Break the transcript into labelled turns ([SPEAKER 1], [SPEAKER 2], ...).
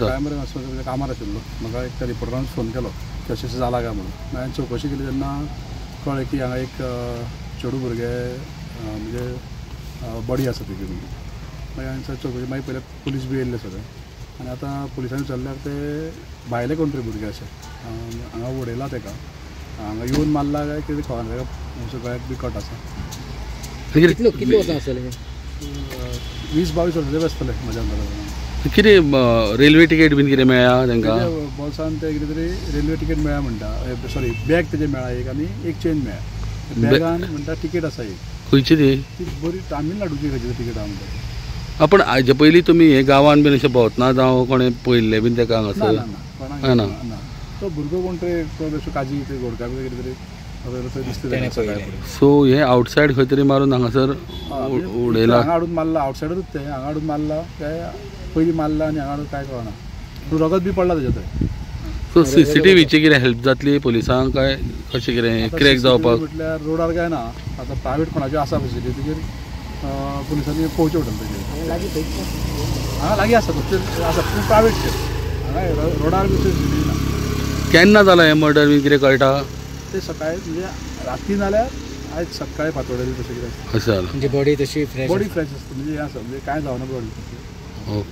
[SPEAKER 1] काय मरे मातसो कामार आशिल्लो, म्हाका एक त्या रिपोर्टरान फोन केलो की अशें अशें जालां काय म्हणून. मागीर हांवें चवकशी केली तेन्ना कळ्ळें की हांगा एक चेडूं भुरगें म्हणजे बॉडी आसा तेजी म्हणून. मागीर हांवें चवकशी, मागीर पयले पुलीस बी येयल्ले सगळे आनी आतां पुलिसांनी विचारल्यार ते भायले कोण तरी भुरगे अशे हांगा उडयला तेका, हांगा येवन मारला काय कितें खबर ना, ताका गळ्याक बी कट आसा.
[SPEAKER 2] कितले वर्सां आसतले?
[SPEAKER 1] 20-22 वर्सांचे आसतले म्हज्या अंदाजान.
[SPEAKER 3] कितें रेल्वे तिकेट बीन कितें मेळ्ळा तांकां?
[SPEAKER 1] बोल्सान ते कितें तरी रेल्वे तिकेट मेळ्ळा म्हणटा, सॉरी बॅग तेजें मेळ्ळा एक आनी एक चेन मेळ्ळा. बॅगान म्हणटा तिकेट आसा एक.
[SPEAKER 3] खंयची ती?
[SPEAKER 1] ती बरी तामिळनाडूची खंयची तिकेट आहा म्हणटा.
[SPEAKER 3] आपण हाजे पयलीं तुमी हे गांवान बीन अशें भोंवतना जावं कोणें पळयल्लें बीन तेका हांगासर?
[SPEAKER 1] ना ना, ना. तो भुरगो कोण तरी काजी गोडका बी कितें तरी दिसता.
[SPEAKER 3] सो हे आवटसायड खंय तरी मारून हांगासर उडयला,
[SPEAKER 1] हांगा हाडून मारला, आवटसायडरूच ते हांगा हाडून मारला काय पयलीं मारला आनी हांगा हाडून काय कळना, पूण रगत बी पडला तेजे थंय.
[SPEAKER 3] सो सीसीटीव्हीची कितें हेल्प जातली पुलिसांक काय कशें कितें क्रॅक जावपाक?
[SPEAKER 1] म्हटल्यार रोडार काय ना, आतां प्रायवेट कोणाच्यो आसा फेसिलिटी तेजेर पुलिसांनी पळोवचें पडटलें तेजेर. हांगा लागीं आसा आसा पूण प्रायवेट हांगा रोडार बी सीसीटीव्ही ना.
[SPEAKER 3] केन्ना जालां हें मर्डर बी कितें कळटा?
[SPEAKER 1] ते सकाळी म्हणजे राती नाल्यार आयज सकाळी फांतोडेर तशें कितें
[SPEAKER 3] अशें जालां.
[SPEAKER 2] म्हणजे बॉडी तशी फ्रेश,
[SPEAKER 1] बॉडी फ्रेश आसता, म्हणजे हें आसा म्हणजे कांय जावना बॉडी.
[SPEAKER 3] ओके.